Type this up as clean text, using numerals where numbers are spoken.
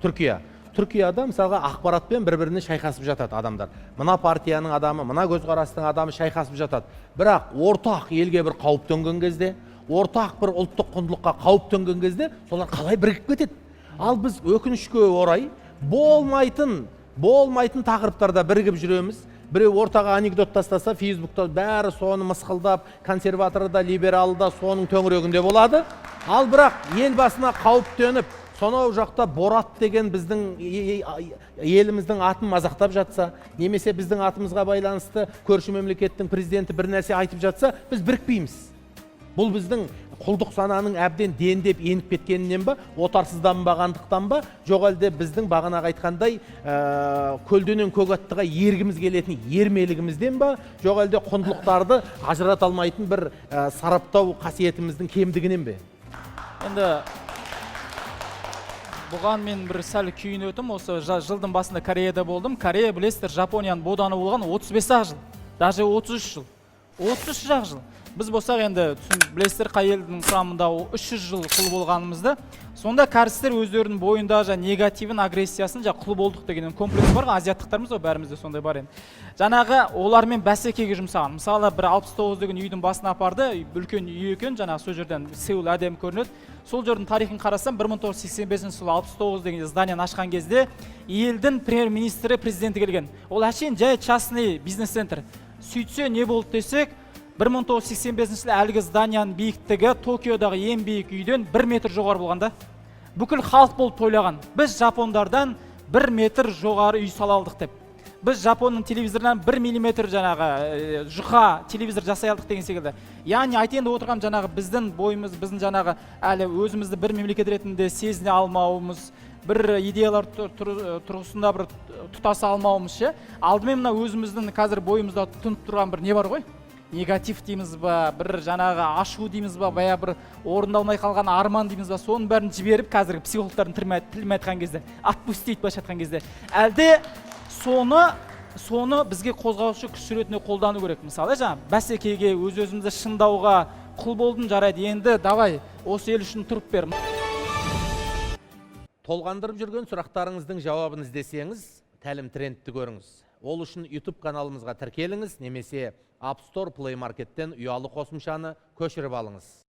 Түркия. Түркияда, мысалға, ақпаратпен бір біріне шайқасып жатады адамдар. Мына партияның адамы, мына көзқарастың адамы шайқасып жатады. Бірақ ортақ елге бір қауіп төнген кезде, ортақ бір ұлттық құндылыққа қауіп төнген кезде солар қалай бірігіп кетеді? Ал біз, өкінішке орай, болмайтын тақырыптарда бірігіп жүреміз. Біреу ортаға анекдот тастаса, Фейсбукта бәрі соны мысқылдап, консерваторы да, либералы да соның төңірегінде болады. Ал бірақ ел басына қауіп төніп, сонау жақта Борат деген біздің еліміздің атын мазақтап жатса немесе біздің атымызға байланысты көрші мемлекеттің президенті бір нәрсе айтып жатса, біз бірікпейміз. Бұл біздің құлдық сананың әбден дендеп еніп кеткенінен ба, отарсызданбағандықтан ба, жоқ әлде біздің бағанағы айтқандай көлденең көк аттыға ергіміз келетін ермелігімізден ба, жоқ әлде құндылықтарды ажырата алмайтын бір сараптау қасиетіміздің кемдігінен бе? Енді бұған мен бір сәл күйінетім. Осы жылдың басында Кореяда болдым. Корея, білесіздер, Жапонияның боданы болған 35 ақ жыл, даже 33 жыл, 33 ақ жыл. Біз болсақ енді білесіздер, қай елдің құрамында 300 жыл құл болғанымызды. Сонда кәрістер өздерінің бойында жаңа негативін, агрессиясын, жаңа құл болдық деген комплекс бар ғой, азиаттықтармыз ғой, бәрімізде сондай бар. Енді жаңағы олармен бәсекеге жұмсаған. Мысалы, бір 69 деген үйдің басына апарды, үлкен үй екен жаңағы. Сол жерден Сеул әдемі көрінеді. Сол жердің тарихын қарасам, 1985 жылы 69 деген зданияны ашқан кезде елдің премьер министрі, президенті келген. Ол әшейін жай частный бизнес центр. Сөйтсе, не болды десек, 1985 жылы әлгі зданияның биіктігі Токиодағы ең биік үйден 1 метр жоғары болған да. Бүкіл халық болып тойлаған, біз жапондардан 1 метр жоғары үй сала алдық деп, біз жапонның телевизорынан 1 миллиметр жаңағы жұқа телевизор жасай алдық деген секілді. Яғни айтайын деп отырғаным, жаңағы біздің бойымыз, біздің жаңағы әлі өзімізді бір мемлекет ретінде сезіне алмауымыз, бір идеялар тұрғысында бір тұтаса алмауымыз ше. Алдымен мына өзіміздің қазір бойымызда тұнып тұрған бір не бар ғой, негатив дейміз ба, бір жаңағы ашу дейміз ба, баяғы бір орындалмай қалған арман дейміз ба, соның бәрін жіберіп, қазіргі психологтардың тілімен айтқан кезде, отпустить, былайша айтқан кезде, әлде соны бізге қозғаушы күш ретінде қолдану керек. Мысалы, жаңағы бәсекеге, өз өзімізді шыңдауға. Құл болдым, жарайды, енді давай осы ел үшін тұрып бер. Толғандырып жүрген сұрақтарыңыздың жауабын іздесеңіз, Тәлім Трендті көріңіз. Ол үшін YouTube каналымызға тіркеліңіз немесе App Store, Play Markеттен ұялы қосымшаны көшіріп алыңыз.